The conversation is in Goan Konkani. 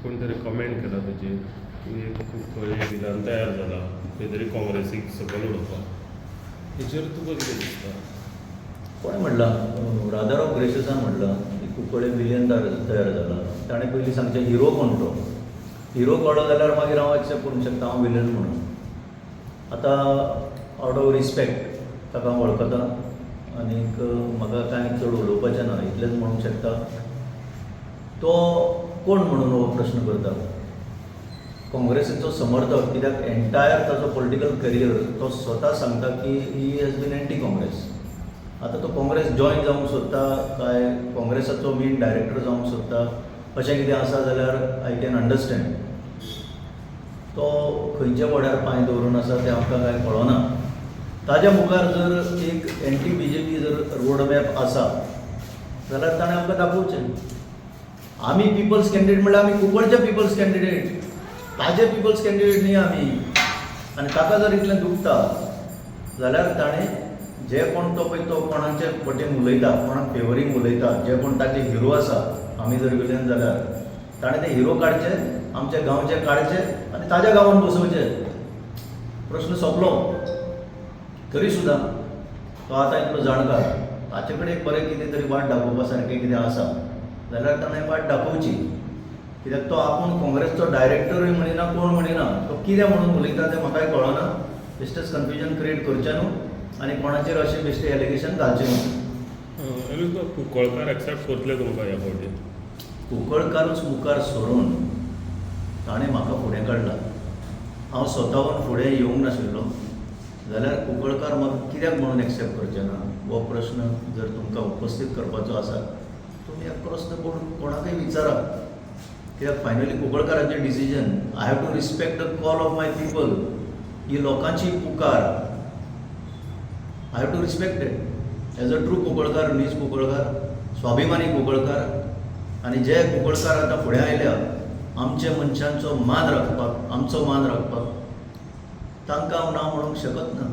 कोण तरी कमेंट केला तुजेर, तूं एक कुंकळ्ळे विलन तयार जाला खंय तरी काँग्रेसीक सकयल उडोवपाक. हेचेर तुका कितें दिसता? कोणें म्हणलां? राधाराव ग्रेशसान म्हणलां की कुंकळे विलियन तयार जाला. ताणें पयलीं सांगचें, हिरो कोण तो. हिरो कळ्ळो जाल्यार मागीर हांव एक्सेप्ट करूंक शकता हांव विलन म्हणून. आतां आवट ऑफ रिस्पेक्ट, ताका हांव वळखता आनीक म्हाका कांय चड उलोवपाचें ना. इतलेंच म्हणूंक शकता, तो कोण म्हणून हो प्रश्न करता. काँग्रेसीचो समर्थक, कित्याक एंटायर ताचो पॉलिटिकल करियर तो स्वता सांगता की he has been anti Congress. आतां तो काँग्रेस जॉयन जावंक सोदता काय काँग्रेसाचो मेन डायरेक्टर जावंक सोदता, अशें कितें आसा जाल्यार I can understand. तो खंयच्या बोड्यार पांय दवरून आसा तें आमकां कांय कळना. ताज्या मुखार जर एक एंटी बीजेपी जर रोड मॅप आसा जाल्यार ताणें आमकां दाखोवचें. आमी पिपल्स कॅन्डिडेट म्हणल्यार आमी कुंकळचे पिपल्स कॅन्डिडेट, ताजे पिपल्स कॅन्डिडेट न्ही आमी. आनी ताका जर इतलें दुखता जाल्यार ताणें जे कोण तो पळय, तो कोणाचे वटेन उलयता, कोणाक फेवरींग उलयता, जे कोण ताचे हिरो आसा, आमी जर विलन जाल्यार ताणें ते हिरो काडचे, आमच्या गांवचे काडचे आनी ताज्या गांवान बसोवचे. प्रश्न सोंपलो. तरी सुद्दां तो आतां इतलो जाणकार, ताचे कडेन एक बरें कितें तरी वाट दाखोवपा सारकें कितें आसा जाल्यार ताणें वाट दाखोवची. कित्याक तो आपूण काँग्रेसचो डायरेक्टरूय म्हणिना, कोण म्हणिना. तो कितें म्हणून उलयता तें म्हाकाय कळना. बेश्टेच कन्फ्युजन क्रिएट करचें न्हू आनी कोणाचेर अशें बेश्टें एलिगेशन घालचें न्हू. एलवीस बाब, कुंकळकार एक्सेप्ट करतले तुमकां ह्या फावटी? कुंकळकारूच मुखार सरून ताणें म्हाका फुडें काडला. हांव स्वताहून फुडें येवंक नाशिल्लो जाल्यार कुंकळकार म्हाका कित्याक म्हणून एक्सेप्ट करचे ना, हो प्रश्न जर तुमकां उपस्थीत करपाचो आसा, तुमी अक्रॉस the board कोणाकय विचारा. कित्याक finally कुंकळकारांचें decision, I have to respect the call of my people. ही लोकांची पुकार, I have to respect it as a true Kunkalkar, नीज कुंकळकार, स्वाभिमानी कुंकळकार. आनी जे कुंकळकार आतां फुडें आयल्या आमच्या मनशांचो मान राखपाक, आमचो मान राखपाक, तांकां हांव ना म्हणूंक शकत ना.